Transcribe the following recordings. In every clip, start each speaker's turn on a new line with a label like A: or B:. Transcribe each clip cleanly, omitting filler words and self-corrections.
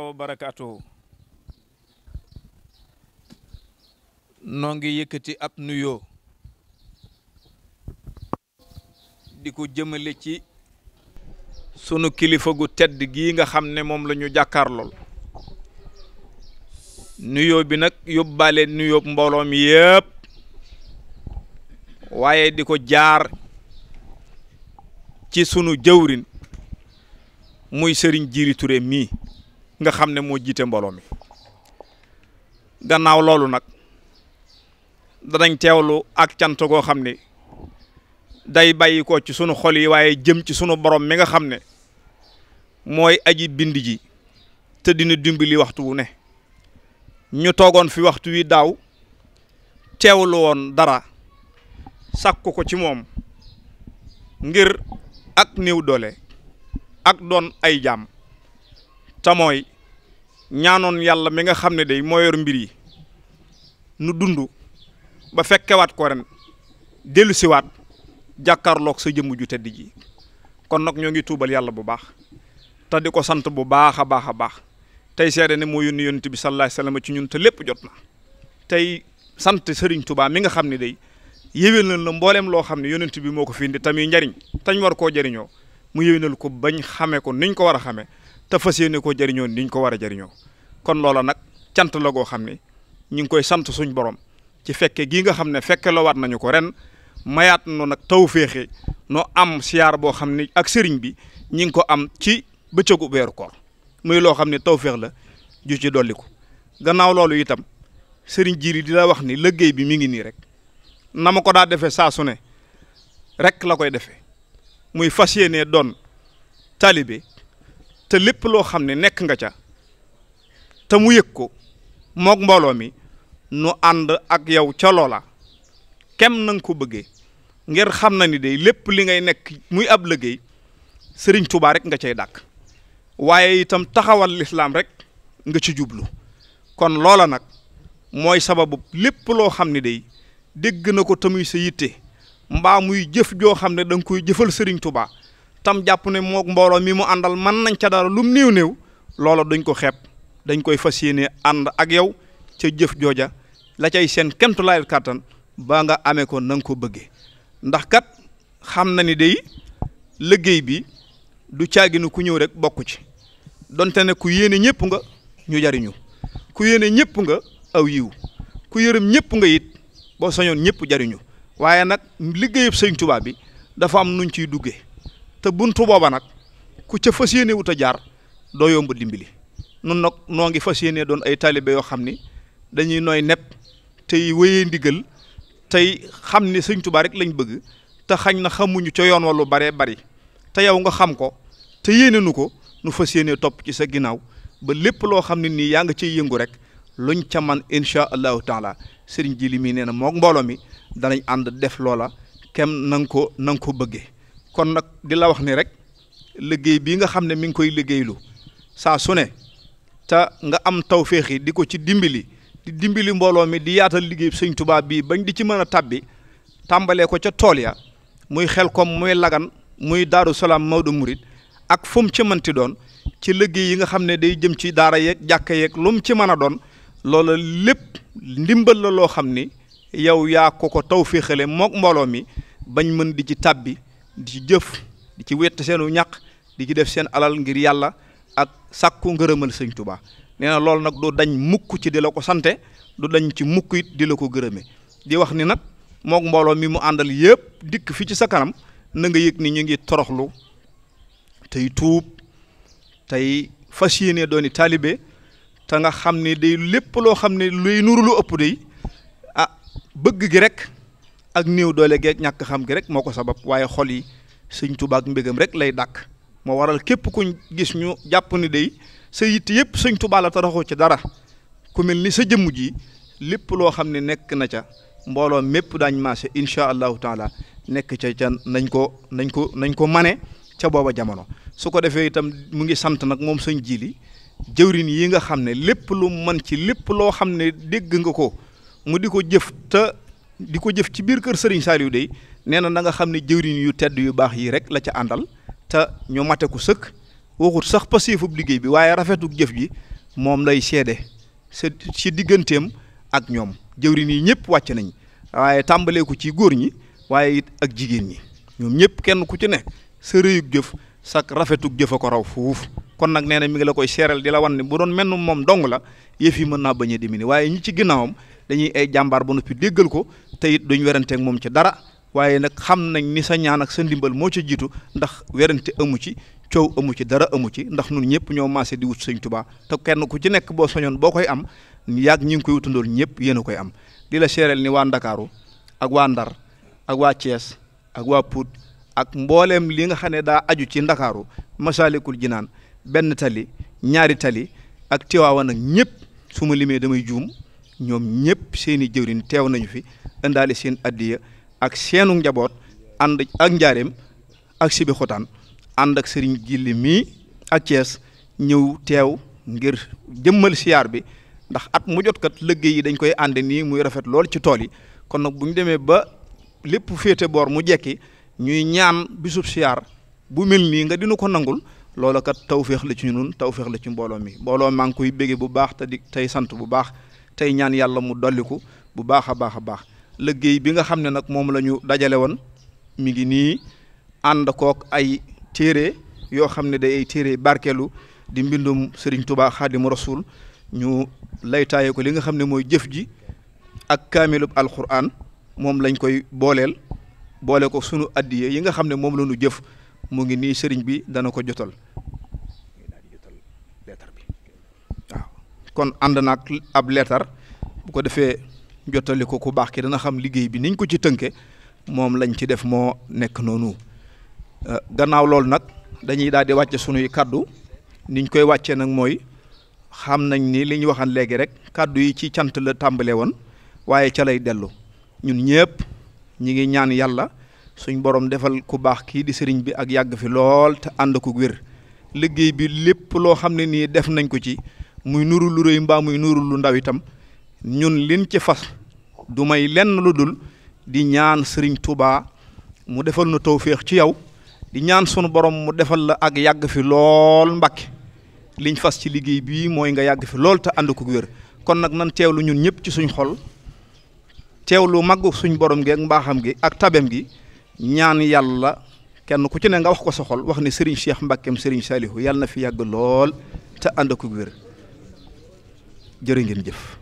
A: wa barakaatuhu. noo ngi yëkkati ab nuyoo di ko jëmale ci sunu kilifa gu tedd gii nga xam ne moom la ñu jàkkaarlool. nuyoo bi nag yóbbaale nuyoo mbooloo mi yëpp waaye di ko jaar ci sunu jëwrin muy Serigne Djily Touré mii nga xam ne moo jiite mbooloo mi. gannaaw loolu nag danañ teewlu ak cant goo xam ne day bàyyi ko ci sunu xol yi waaye jëm ci sunu borom mi nga xam ne mooy aji bind ji te dina dimbali waxtu wu ne. ñu toogoon fi waxtu wi daaw teewlu woon dara sàkku ko ci moom ngir ak néew doole ak doon ay jaam te mooy ñaanoon yàlla mi nga xam ne day moo yor mbir yi nu dund ba fekkewaat ko ren dellu siwaat jàkkaarloog sa jëmm ju tedd ji. kon nag ñoo ngi tuubal yàlla bu baax te di ko sant bu baax a baax a baax tey seede ne moo yónni yonent bi sallallahu alayhi wasallam ci ñun te lépp jot na. tey sant Serigne Touba mi nga xam ne day yéwénal na mbooleem loo xam ne yonent bi moo ko fi indi tamit njariñ tañ war koo jëriñoo mu yéwénal ko bañ xamee ko niñ ko war a xamee te fas yéene koo jëriñoo niñ ko war a jëriñoo. kon loola nag cant la goo xam ne ñu ngi koy sant suñ borom ci fekke gii nga xam ne fekke la waat nañu ko ren mayaat no nag taw féexe no am siyaar boo xam ne ak sëriñ bi ñi ngi ko am ci bëccëgu weeru koor muy loo xam ne taw féex la ju ci dolli ko. gannaaw loolu itam Serigne Djily di la wax ni liggéey bi mi ngi nii rek na ma ko daa defee saa su ne rek la koy defee muy fas yéene doon taalibe te lépp loo xam ne nekk nga ca te mu yëg ko mook mbooloo mi nu ànd ak yow ca loola kem na nga ko bëggee ngir xam na ni day lépp li ngay nekk muy ab liggéey Serigne Touba rek nga cay dàkk waaye itam taxawal lislaam rek nga ci jublu. kon loola nag mooy sababu lépp loo xam ne day dégg na ko tamuy sa yitte mbaa muy jëf joo xam ne da nga koy jëfal Serigne Touba tam jàpp ne mook mbooloo mi mu àndal mën nañ ca dara lum néew néew loola dañ ko xeeb dañ koy fas yéene ànd ak yow ca jëf jooja la cay seen kemtulaayal kàttan ba nga amee ko na nga ko bëggee. ndax kat xam na ni day liggéey bi du caaginu ku ñëw rek bokk ci donte ne ku yéene ñëpp nga ñu jariñu ku yéene ñëpp nga aw yiw ku yërëm ñëpp nga it boo sañoon ñëpp jariñu waaye nag liggéeyub Sëñ Tuubaa bi dafa am nuñ ciy duggee te buntu booba nag ku ca fas yéene wut a jaar doo yomb dimbali. nun nag noo ngi fas yéene doon ay taalibe yoo xam ni dañuy nooy nepp tey wéyee ndigal tey xam ni Sëñ Tuubaa rek lañ bëgg te xañ na xamuñu ca yoon wa lu baree bari te yow nga xam ko te yéene nu ko nu fas yéene topp ci sa ginnaaw ba lépp loo xam ne nii yaa nga ciy yëngu rek luñ ca man incha allahu taala Serigne Djily mii nee na mook mbooloo mi danañ ànd def loola kem na nga ko bëggee. kon nag di la wax ni rek liggéey bii nga xam ne mi ngi koy liggéeylu saa su ne te nga am tawféex yi di ko ci dimbali di dimbali mbooloo mi di yaatal liggéey Sëñ Tuubaa bii bañ di ci mën a tabbi tàmbalee ko ca tool ya muy Xelkom muy Lagan muy Daaru Salaam Maodo Murid ak fu mu ci mënti doon ci liggéey yi nga xam ne day jëm ci daara yeeg jàkka yeeg lu mu ci mën a doon loola lépp ndimbal la loo xam ni yow yaa ko tawféexale mook mbooloo mi bañ mën di ci tabbi di ci jëf di ci wett seenu ñaq di ci def seen alal ngir yàlla ak sàkku ngërëmal Sëñ Tuubaa. nee na loolu nag du dañ mukk ci di la ko sante du dañ ci mukk it di la ko gërëme di wax ni nag mook mbooloo mi mu àndal yëpp dikk fi ci sa kanam na nga yëg ni ñu ngi toroxlu tey tuub tey fas yéene dooni taalibe te nga xam ne day lépp loo xam ne luy nuru lu ëpp day bëgg gi rek ak néew doole geeg ñàkk xam gi rek moo ko sabab waaye xol yi Sëñ Tuubaa ak mbégam rek lay dàkk moo waral képp kuñ gis ñu jàpp ni day sa yitte yëpp Sëñ Tuubaa la taraxoo ci dara ku mel ni sa jëmm ji lépp loo xam ne nekk na ca mbooloo mépp daañ maase incha allahu taala nekk ca nañ ko mane ca booba jamono. su ko defee itam mu ngi sant nag moom Sëñ Djily jëwrin yi nga xam ne lépp lu man ci lépp loo xam ne dégg nga ko mu di ko jëf te di ko jëf ci biir kër Serigne Saliou day nee na nga xam ne jëwriñ yu tedd yu baax yi rek la ca àndal te ñu mate ko sëkk waxut sax pasiifub liggéey bi waaye rafetuk jëf ji moom lay seede ci digganteem ak ñoom jëwriñ yi ñëpp wàcc nañ waaye tàmbalee ko ci góor ñi waaye it ak jigéen ñi ñoom ñëpp kenn ku ci ne sa rëyug jëf sak rafetug jëf a ko raw fuuf kon nag nee na mi ngi la koy seeral di la wan ne bu doon menn moom dong la yëf yi mën naa bañ a dimini waaye ñi ci ginnaawam dañuy ay jàmbaar ba noppi déggal ko te it duñ weranteeg moom ci dara waaye nag xam nañ ni sa ñaan ak sa ndimbal moo ca jiitu ndax werante amu ci coow amu ci dara amu ci ndax nun ñëpp ñoo maase di wut sëñ Tuubaa te kenn ku ci nekk boo soñoon boo koy am yàgg ñi ngi koy wutandool ñëpp yéen a koy am di la seeral ni waa Ndakaaru ak waa Ndar ak waa Thiès ak waa Pout ak mbooleem li nga xam ne daa aju ci Ndakaaru Masaalikul Jinaan benn tali ñaari tali ak Tiwaawan ak ñëpp su ma limee damay juum ñoom ñëpp seeni jëwriñ teew nañu fi indaale seen addiya ak seenu njaboot ànd ak njaareem ak sibi xotaan ànd ak sëriñ Gilli mii ak Thiès ñëw teew ngir jëmmal siyaar bi ndax at mu jot kat liggéey yi dañ koy ànd nii muy rafet lool ci tool yi kon nag bu ñu demee ba lépp féete boor mu jekki ñuy ñaan bisub siyaar bu mel nii nga dina ko nangul loola kat tawféex la ci ñun tawféex la ci mbooloo mi mbooloo maa ngi koy bége bu baax te di tey sant bu baax tey ñaan yàlla mu dolliku bu baax a baax a baax liggéey bi nga xam ne nag moom la ñu dajale woon mi ngi nii ànd kook ay téere yoo xam ne day ay téere barkeelu di mbindum Serigne Touba Xaadimu Rasuul ñu laytaaye ko li nga xam ne mooy jëf ji ak kaamilub alquran moom lañ koy booleel boole ko sunu addiye yi nga xam ne moom la ñu jëf mu ngi nii sëriñ bi dana ko jotal leetar bi waaw kon ànd naag ab leetar bu ko defee jottali ko ku baax ki dana xam liggéey bi niñ ko ci tënke moom lañ ci def moo nekk noonu gannaaw loolu nag dañuy daal di wàcce sunuy kàddu niñ koy wàccee nag mooy xam nañ ni li ñu waxan léegi rek kàddu yi ci cant la tàmbale woon waaye ca lay dellu ñun ñëpp ñi ngi ñaan yàlla suñ borom defal ku baax kii di sëriñ bi ak yàgg fi lool te ànd ko wér liggéey bi lépp loo xam ne nii def nañ ko ci muy nuru lu rëy mbaa muy nuru lu ndaw itam ñun liñ ci fas du may lenn lu dul di ñaan sëriñ Touba mu defal nu tawféex ci yow di ñaan sunu borom mu defal la ak yàgg fi lool Mbàkke liñ fas ci liggéey bii mooy nga yàgg fi lool te ànd ko wér kon nag nan teewlu ñun ñëpp ci suñ xol teewlu màggu suñ borom gi ak mbaaxam gi ak tabem gi ñaan yàlla kenn ku ci ne nga wax ko sa xol wax ne Serigne Cheikh Mbackeem Serigne Saliou yàlla na fi yàgg lool te ànd ko wér jërë ngeen jëf.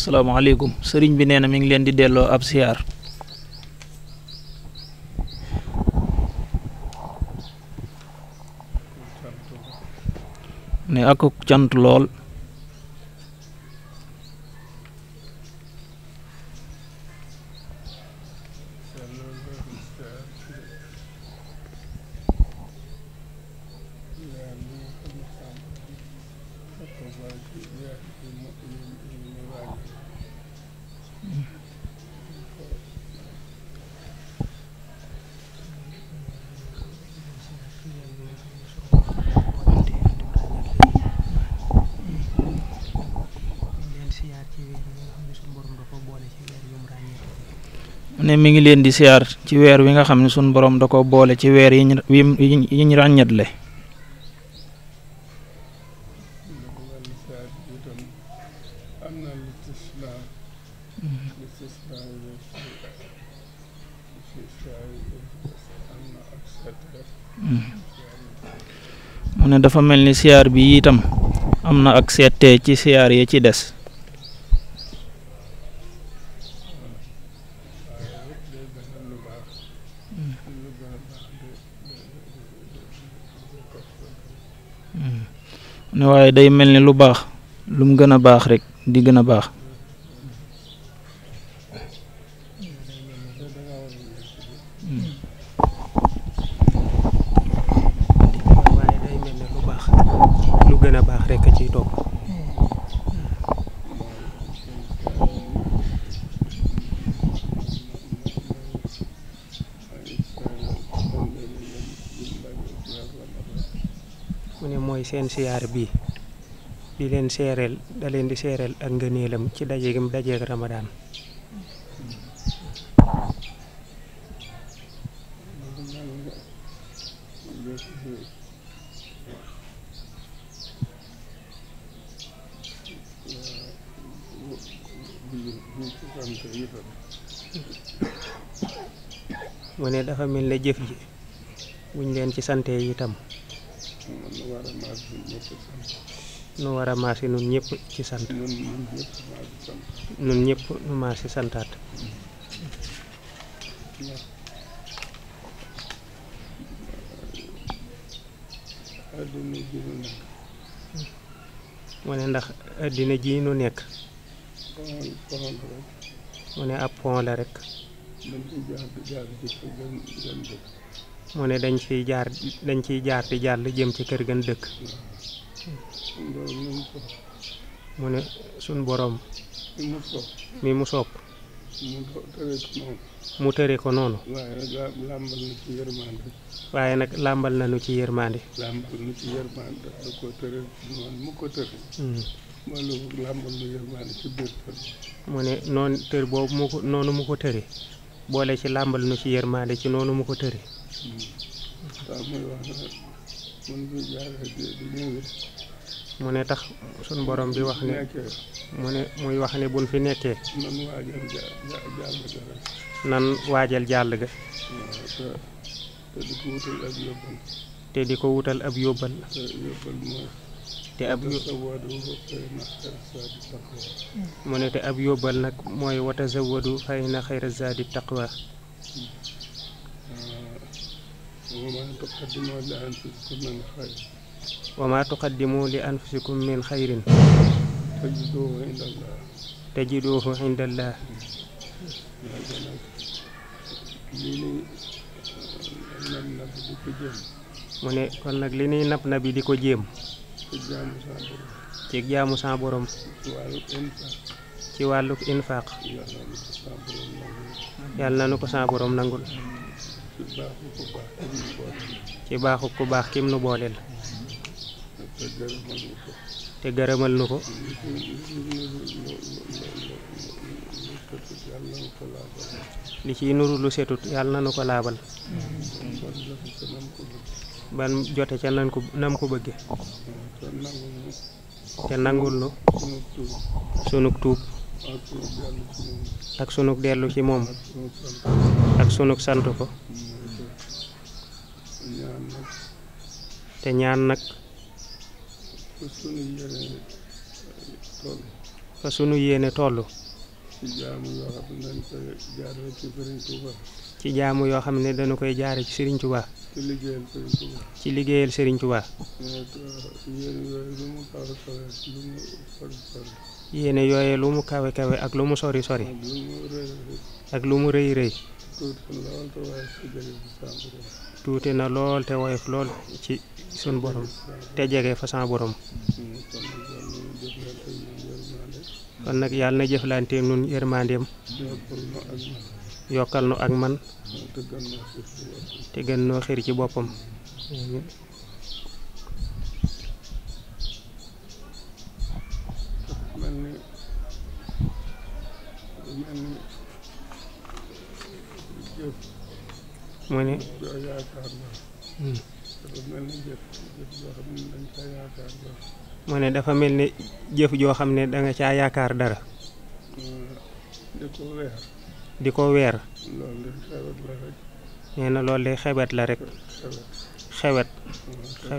B: salaamaaleykum sëriñ bi nee na mi ngi leen di delloo ab siyaar ne ak cant lool ne mi ngi leen di siyaar ci weer wi nga xam ne sunu borom da ko boole ci weer yi ñu ràññatle. mu ne dafa mel ni siyaar bi itam am na ak seetee ci siyaar yi ci des. ne waaye day mel ni lu baax lu mu gën a baax rek di gën a baax.
C: waaye day mel ni lu baax lu gën a baax rek a ciy topp. mu ne mooy seen siyaar bi di leen seereel da leen di seereel ak ngëneelam ci dajeegam dajeeg Ramadaan. mu ne dafa mel ne jëf ji buñ leen ci sante itam nu war a maasi nun ñëpp ci sant nun ñëpp nu maasi santaat. mu ne ndax àddina ji nu nekk mu ne ab pont la rek mu ne dañ ciy jaar di jàll jëm ci kër gan dëkk. mu ne suñ boroom mi mu sopp mu tëre ko noonu waaye nag làmbal nañu ci yërmande mu ne noonu tër boobu noonu mu ko tëre boole ci làmbal nu ci yërmande ci noonu mu ko tëre. mu ne tax suñ borom di wax ne mu ne muy wax ne buñ fi nekkee nan waajal jàll ga te di ko wutal ab yóbbal te ab mu ne te ab yóbbal nag mooy wa tazawwadu fa inna xayra zaadi taqwa. wa ma tuqaddimu li anfusikum min xayrin tajiduhu indallah. mu ne kon nag li nuy nab nabi di ko jéem ci jaamu sa borom ci wàlluk infaq yàlla na nu ko sa borom nangul ci baaxu ku baax kim nu booleel te gërëmal nu ko li ciy nuru lu setut yàlla na nu ko laabal ban jote ca nam ko bëgge te nangul nu sunug tuub ak sunug dellu ci moom ak sunug sant ko te ñaan nag fa sunu yéene toll ci jaamu yoo xam ne dañu koy jaare ci Serigne Touba ci liggéeyal Serigne Touba yéene yooye lu mu kawe kawe ak lu mu sori sori ak lu mu rëy rëy tuuti na lool te woyof lool ci sun borom te jege fa sa borom. kon nag yàlla na jëflante nun yërmandeem yokkal nu ak man te gën noo xir ci boppam. mu ne mu ne dafa mel ni jëf joo xam ne danga caa yaakaar dara di ko weer nee na loolu de xewet la rek xewet la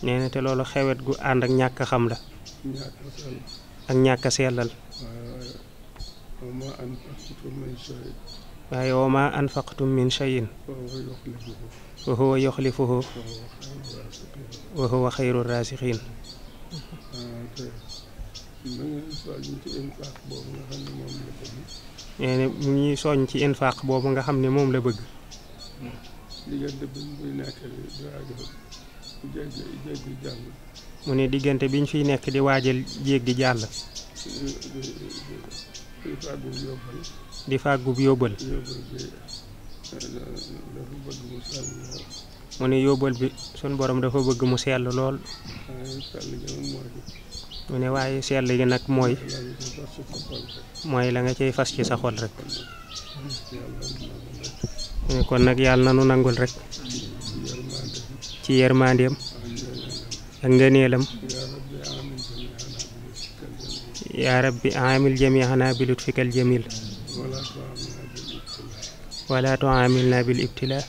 C: nee na te loolu xewet gu ànd ak ñàkk xam la ak ñàkk sellal waaye wa ma anfaqtum min shay'in fa huwa yukhlifuhu wa huwa xayru raasixiin. nee na mu ñuy soñ ci infaq boobu nga xam ne moom la bëgg. mu ne diggante biñ fiy nekk di waajal jéeg di jàll. di fàggub yóbbal. mu ne yóbbal bi sun borom dafa bëgg mu sell lool. mu ne waaye sell gi nag mooy la nga cay fas ci sa xol rek. mu ne kon nag yàlla na nu nangul rek ci yërmandeem ak ngëneelam. yaa rabbi amil jami'ana bi lutfikal jamil wala tuamilna bil ibtila.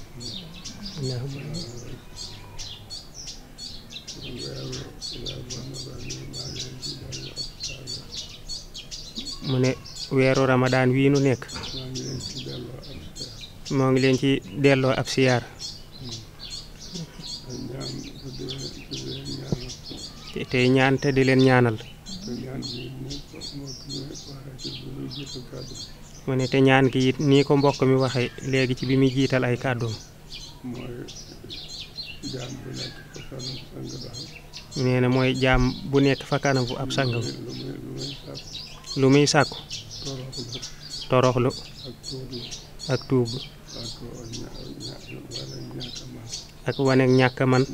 C: mu ne weeru ramadaan wii nu nekk moo ngi leen ci delloo ab siyaar tey ñaan te di leen ñaanal. mu ne te ñaan gi it nii ko mbokk mi waxe léegi ci bi muy jiital ay kàddoom. nee na mooy jaam bu nekk fa kanam bu ab sangam lu muy sàkku toroxlu ak tuub ak waneeg ñàkk man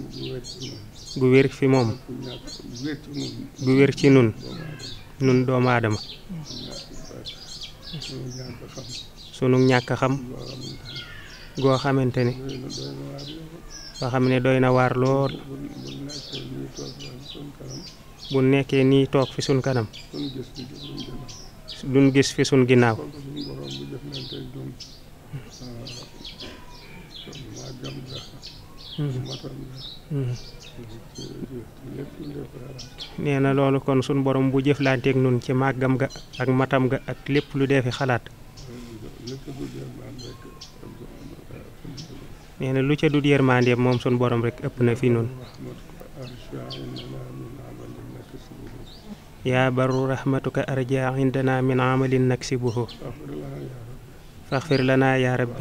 C: gu wér fi moom gu wér ci nun doomu aadama sunu ñàkk xam goo xamante ne nga xam ne doy na waar lool bu nekkee nii toog fi sun kanam duñ gis fi sun ginnaaw. nee na loolu kon sun borom bu jëflanteeg nun ci màggam ga ak matam ga ak lépp lu dee fi xalaat. nee na lu ca dut yërmandeem moom sun borom rek ëpp na fi nun. yaa barru rahmatuka arja indana min amalin naksibuhu faxfir lana ya rabbi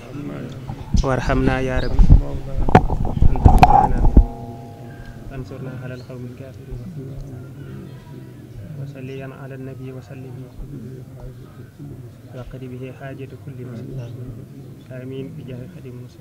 C: warhamna ya rabbi ansurna ala alqawmi alkafirin wa salliyan ala nabi wa sallim waqdi bihi hajatu kulli muslim amin bi jaahi xadim musa